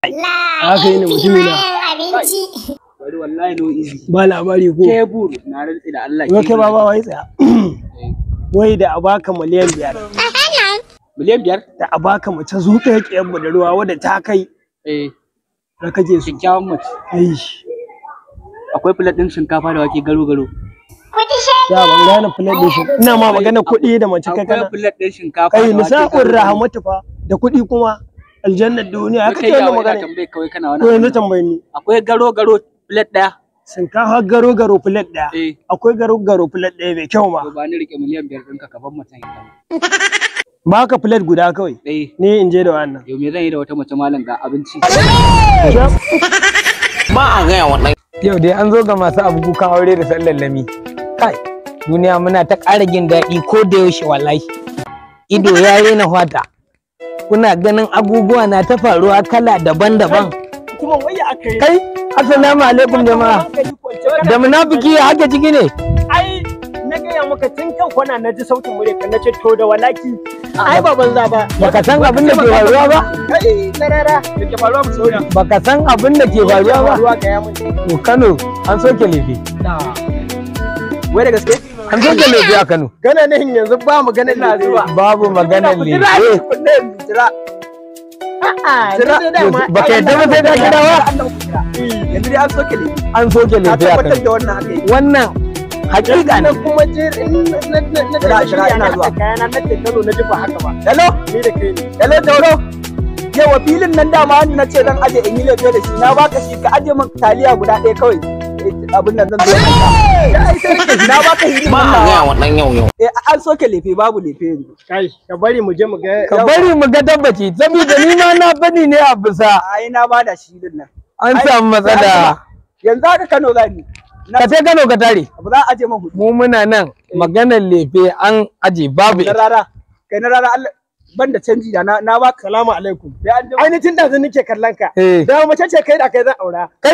Haka yi ne mutumina. Abinci. Bari wallahi no easy. Ba labari ko. Kebur na rantsi da Allah. Wai kai baba wai tsaya. Wai da a baka 5 miliyan. 5 miliyan? Da a baka mace zuƙe ƙiyar budurwa wadda ta kai da kake so. Kyakkyawan mace. Ai. Akwai plate ɗin shinkafa da wake garo garo. Ya ban gane plate ɗin shi. Ina ma magana kuɗi da mace kai Akwai kana. plate ɗin shinkafa Kai da wake nisa'ur garo garo. rahmatu fa da kuɗi kuma aljannar duniya haka Kai ke wannan ga wai ina magana. tambaye kawai kana wani. Ko yanzu abu. tambayi ni. Akwai garo garo plate ɗaya. Shinkafa garo garo plate ɗaya. Eh. Akwai garo garo plate ɗaya mai kyau ma. To ba ni rike 5 miliyan ɗinka ka bar mutum ya kama. Baka plate guda kawai. Eh. Ni in je da wannan. Yau me zan yi da wata mace malam ga abinci. Yau dai an zo ga masu abu kukan aure da sallar lami. Kai, duniya muna ta ƙara jin daɗi ko da yaushe wallahi. Ido ya rena fata. Kuna ganin abubuwa na ta faruwa kala daban-daban. Kuma wai ya aka yi. Kai, assalamu alaikum jama'a. Da munafiki ya haka ciki ne. Ai na gaya maka tun kan kwana na ji sautin murya kan na ce to da walaki. Ai ba banza ba. Baka san abin da ke faruwa ba? Kai na rara. Da ke faruwa mu sauna. Baka san abin da ke faruwa ba? Faruwa ga ya mun. To Kano an soke lefe. Wai da gaske? An soke lefe a Kano. Gana nan yanzu ba maganar Ina zuwa. Babu maganar lefe. Jira. A'a, ni dai dama. Baka yadda ba sai ka kira ba? Yanzu dai an soke lefe. An soke Na lefe a tabbatar Kano. da wannan haka yake. Wannan hakika ne. Na kuma je in na Jira, jira, shirya ina na zuwa. haɗa kayana na ce Kano na ji ba haka ba. Hello? Ni da kai ne. Hello Jauro. Yawa filin nan dama wanda na ce zan aje in yi lefe da shi na baka shi ka aje min taliya guda ɗaya kawai. Eh, abin nan zan zo in ɗauka. Ya ai sai rike shi, na baka hilin nan nawa. Eh an soke lefe babu lefe yanzu. Kai, ka bari mu je mu ga. Ka bari mu ga tabbaci, saboda ni ma na faɗi ne a bisa Ai na bada shi din nan. an samu matsala. Yanzu haka Kano za ni. Na Ka ce Kano ka tare. ba za a aje min hudu. Mu muna nan maganar lefe an aje babu Na ita. rara. Kai na rara Allah ban da canji da na baka. Salamu alaikum. Sai an jima. Ainihin da nake kallon ka. Eh. Da mace ce kai da kai zan aura. Kai